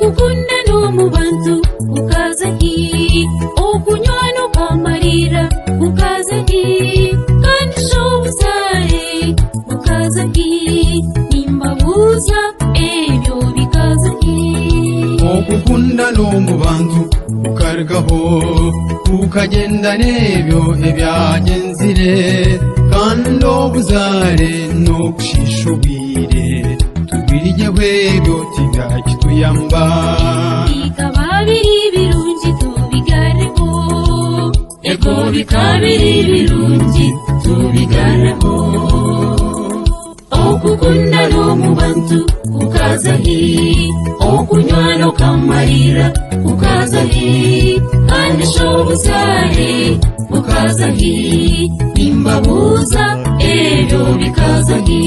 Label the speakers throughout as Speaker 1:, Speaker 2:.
Speaker 1: Okukunda n'omu bantu kukaza hi? Okunywana okamarira kukaza hi? Kandi shi obuzaare bukaza hi? Nimbabuuza ebyo bikaza hi?
Speaker 2: Okukunda n'omu bantu kukarugaho kukagyenda n'ebyo ebyagyenzire kandi obuzaare n'okushiisha obwire tubiryeho ebyo tibyakituyamba.
Speaker 1: Bikaba biri birungi tubigareho. Ego bikaba biri birungi tubigareho. Okukunda n'omu bantu kukaza hi? Okunywana okamarira kukaza hi? Kandi shi obuzaare bukaza hi? Nimbabuuza ebyo bikaza hi?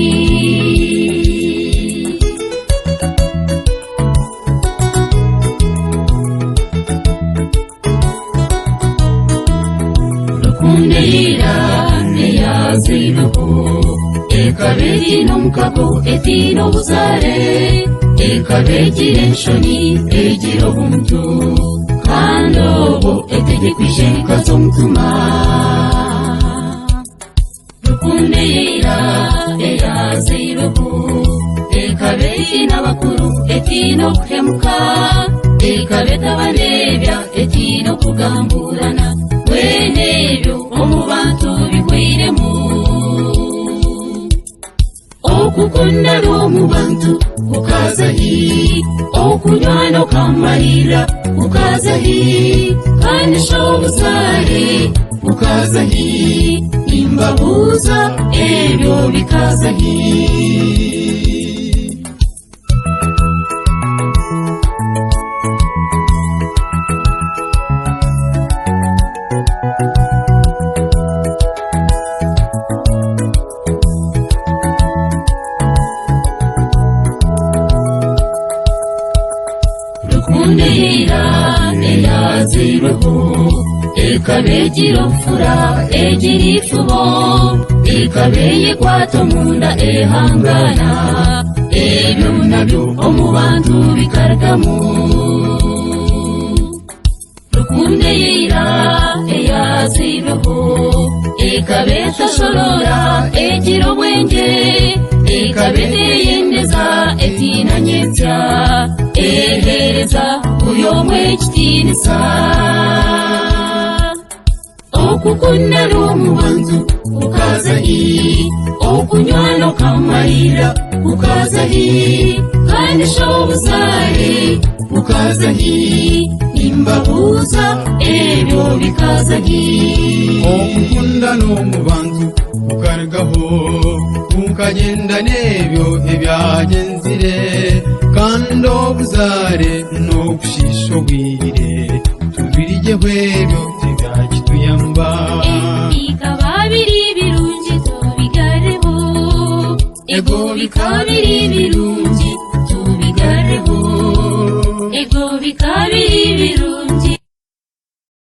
Speaker 1: Rukundo eira neyaziireho ekaba etaine omukago etaine obuzaare ekaba egira enshoni egira obuntu kandi obwo etegyekwa enkazi omutima. Rukundo eira eyazaireho ekaba etaine abakuru etaine okuhemuka ekaba etabareebya etaine okugambuurana mbwenu ebyo omu bantu bihweiremu. Okukundana omu bantu kukaza hi? Okunywana okamarira kukaza hi? Kandi shi obuzaare bukaza hi? Nimbabuuza ebyo bikaza hi? Rukundo eira eyazairweho ekaba egira obufura egira eifubo ekaba eyekwata omunda ehangana ebyo nabyo omu bantu bikarugamu. Rukundo eira eyazairweho ekaba etashorora egira obwengye ekaba eteyendeza etiina nyentsya eheereza buri omwe ekitiinisa. Okukundana omu bantu kukaza hi? Okunywana okamarira kukaza hi? Kandi shi obuzaare bukaza hi? Nimbabuuza ebyo bikaza hi?
Speaker 2: Okukundana omu bantu kukarugaho kukagyenda n'ebyo ebyagyenzire kandi obuzaare n'okushiisha obwire tubiryeho ebyo tibyakituyamba.
Speaker 1: Bikaba biri birungi tubigareho. Ego bikaba biri birungi tubigareho. Ego bikaba biri birungi.